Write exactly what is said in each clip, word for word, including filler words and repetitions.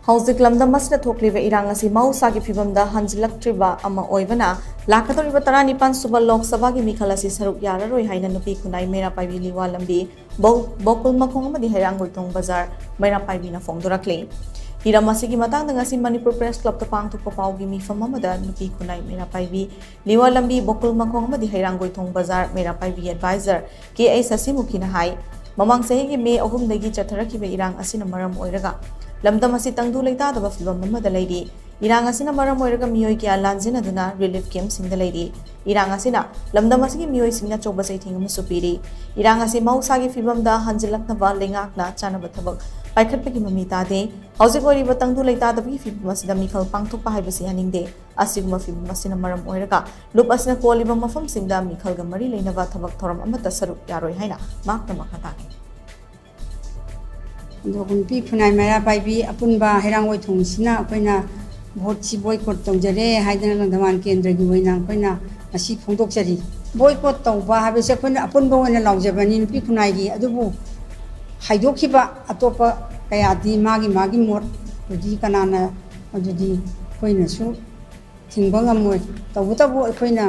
ꯍꯧꯖꯤꯛ ꯂꯝꯗꯝ ꯑꯁꯤꯗ ꯊꯣꯛꯂꯤꯕ ꯏꯔꯥꯡ ꯑꯁꯤ ꯃꯍꯧꯁꯥꯒꯤ ꯐꯤꯕꯝꯗ ꯍꯟꯖꯤꯜꯂꯛꯇ꯭ꯔꯤꯕ ꯑꯃ ꯑꯣꯏꯕꯅ, ꯂꯥꯛꯀꯗꯧꯔꯤꯕ ꯇꯔꯥꯅꯤꯄꯥꯟ ꯁꯨꯕ ꯂꯣꯛ ꯁꯚꯥꯒꯤ ꯃꯤꯈꯜ ꯑꯁꯤ ꯁꯔꯨꯛ ꯌꯥꯔꯔꯣꯏ ꯍꯥꯏꯅ ꯅꯨꯄꯤ ꯈꯨꯟꯅꯥꯏ ꯃꯩꯔꯥ ꯄꯥꯏꯕꯤ ꯂꯤꯋꯥ ꯂꯝꯕꯤ, ꯕꯧ-, ꯕꯣꯀꯨꯜ ꯃꯈꯣꯡ ꯑꯃꯗꯤ ꯍꯩꯔꯥꯡꯒꯣꯏꯊꯣꯡ ꯕꯖꯥꯔ ꯃꯩꯔꯥ ꯄꯥꯏꯕꯤꯅ ꯐꯣꯡꯗꯣꯔꯛꯂꯤ꯫ ꯍꯤꯔꯝ ꯑꯁꯤꯒꯤ ꯃꯇꯥꯡꯗ ꯉꯁꯤ ꯃꯅꯤꯄꯨꯔ ꯄ꯭ꯔꯦꯁ ꯀ꯭ꯂꯕꯇ ꯄꯥꯡꯊꯣꯛꯄ ꯄꯥꯎꯒꯤ ꯃꯤꯐꯝ ꯑꯃꯗ ꯅꯨꯄꯤ ꯈꯨꯟꯅꯥꯏ ꯃꯩꯔꯥ ꯄꯥꯏꯕꯤ ꯂꯤꯋꯥ ꯂꯝꯕꯤ, ꯕꯣꯀꯨꯜ ꯃꯈꯣꯡ ꯑꯃꯗꯤ ꯍꯩꯔꯥꯡꯒꯣꯏꯊꯣꯡ ꯕꯖꯥꯔ ꯃꯩꯔꯥ ꯄꯥꯏꯕꯤ ꯑꯦꯗꯚꯥꯏꯖꯔ ꯀꯦ ꯑꯩ ꯁꯁꯤꯃꯨꯈꯤꯅ ꯍꯥꯏ, ꯃꯃꯥꯡ ꯆꯍꯤꯒꯤ ꯃꯦ ꯑꯍꯨꯝꯗꯒꯤ ꯆꯠꯊꯔꯛꯈꯤꯕ ꯏꯔꯥꯡ ꯑꯁꯤꯅ ꯃꯔꯝ ꯑꯣꯏꯔꯒ ꯂꯝꯗꯝ ꯑꯁꯤ ꯇꯪꯗꯨ ꯂꯩꯇꯥꯗꯕ ꯐꯤꯕꯝ ꯑꯃꯗ ꯂꯩꯔꯤ꯫ ꯏꯔꯥꯡ ꯑꯁꯤꯅ ꯃꯔꯝ ꯑꯣꯏꯔꯒ ꯃꯤꯑꯣꯏ ꯀꯌꯥ ꯂꯥꯟꯖꯦꯟꯅꯗꯨꯅ ꯔꯤꯂꯤꯐ ꯀꯦꯝꯞꯁꯤꯡꯗ ꯂꯩꯔꯤ꯫ ꯏꯔꯥꯡ ꯑꯁꯤꯅ ꯂꯝꯗꯝ ꯑꯁꯤꯒꯤ ꯃꯤꯑꯣꯏꯁꯤꯡꯅ ꯑꯆꯧꯕ ꯆꯩꯊꯦꯡ ꯑꯃꯁꯨ ꯄꯤꯔꯤ꯫ ꯏꯔꯥꯡ ꯑꯁꯤ ꯃꯍꯧꯁꯥꯒꯤ ꯐꯤꯕꯝꯗ ꯍꯟꯖꯤꯜꯂꯛꯅꯕ ꯂꯩꯉꯥꯛꯅ ꯆꯥꯅꯕ ꯊꯕꯛ ꯄꯥꯏꯈꯠꯄꯒꯤ ꯃꯃꯤ ꯇꯥꯗꯦ꯫ ꯍꯧꯖꯤꯛ ꯑꯣꯏꯔꯤꯕ ꯇꯪꯗꯨ ꯂꯩꯇꯥꯗꯕꯒꯤ ꯐꯤꯕꯝ ꯑꯁꯤꯗ ꯃꯤꯈꯜ ꯄꯥꯡꯊꯣꯛꯄ ꯍꯥꯏꯕꯁꯤ ꯌꯥꯅꯤꯡꯗꯦ꯫ ꯑꯁꯤꯒꯨꯝꯕ ꯐꯤꯕꯝ ꯑꯁꯤꯅ ꯃꯔꯝ ꯑꯣꯏꯔꯒ ꯂꯨꯞ ꯑꯁꯤꯅ ꯀꯣꯜꯂꯤꯕ ꯃꯐꯝꯁꯤꯡꯗ ꯃꯤꯈꯜꯒ ꯃꯔꯤ ꯂꯩꯅꯕ ꯊꯕꯛ ꯊꯧꯔꯝ ꯑꯃꯠꯇ ꯁꯔꯨꯛ ꯌꯥꯔꯣꯏ ꯍꯥꯏꯅ ꯃꯍꯥꯛꯅ ꯃꯈꯥ ꯇꯥꯈꯤ꯫ ꯑꯗꯨꯒ ꯅꯨꯄꯤ ꯈꯨꯟꯅꯥꯏ ꯃꯩꯔꯥ ꯄꯥꯏꯕꯤ ꯑꯄꯨꯟꯕ ꯍꯩꯔꯥꯡꯒꯣꯏ ꯊꯣꯡꯁꯤꯅ ꯑꯩꯈꯣꯏꯅ ꯚꯣꯠꯁꯤ ꯕꯣꯏꯀꯣꯠ ꯇꯧꯖꯔꯦ ꯍꯥꯏꯗꯅ ꯂꯪꯊꯕꯥꯜ ꯀꯦꯟꯗ꯭ꯔꯒꯤ ꯑꯣꯏꯅ ꯑꯩꯈꯣꯏꯅ ꯉꯁꯤ ꯐꯣꯡꯗꯣꯛꯆꯔꯤ꯫ ꯕꯣꯏꯀꯣꯠ ꯇꯧꯕ ꯍꯥꯏꯕꯁꯦ ꯑꯩꯈꯣꯏꯅ ꯑꯄꯨꯟꯕ ꯑꯣꯏꯅ ꯂꯥꯎꯖꯕꯅꯤ ꯅꯨꯄꯤ ꯈꯨꯟꯅꯥꯏꯒꯤ, ꯑꯗꯨꯕꯨ ꯍꯥꯏꯗꯣꯛꯈꯤꯕ ꯑꯇꯣꯞꯄ ꯀꯌꯥꯗꯤ ꯃꯥꯒꯤ ꯃꯥꯒꯤ ꯃꯣꯠꯇꯨꯗꯤ ꯀꯅꯥꯅ, ꯑꯗꯨꯗꯤ ꯑꯩꯈꯣꯏꯅꯁꯨ ꯊꯤꯡꯕ ꯉꯝꯃꯣꯏ꯫ ꯇꯧꯕꯇꯕꯨ ꯑꯩꯈꯣꯏꯅ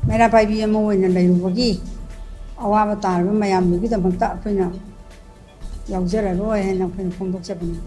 ꯃꯩꯔꯥ ꯄꯥꯏꯕꯤ ꯑꯃ ꯑꯣꯏꯅ ꯂꯩꯔꯨꯕꯒꯤ ꯑꯋꯥꯕ ꯇꯥꯔꯕ ꯃꯌꯥꯝꯗꯨꯒꯤꯗꯃꯛꯇ ꯑꯩꯈꯣꯏꯅ ꯌꯥꯎꯖꯔꯔꯣꯏ ꯍꯥꯏꯅ ꯑꯩꯈꯣꯏꯅ ꯐꯣꯡꯗꯣꯛꯆꯕꯅꯤ꯫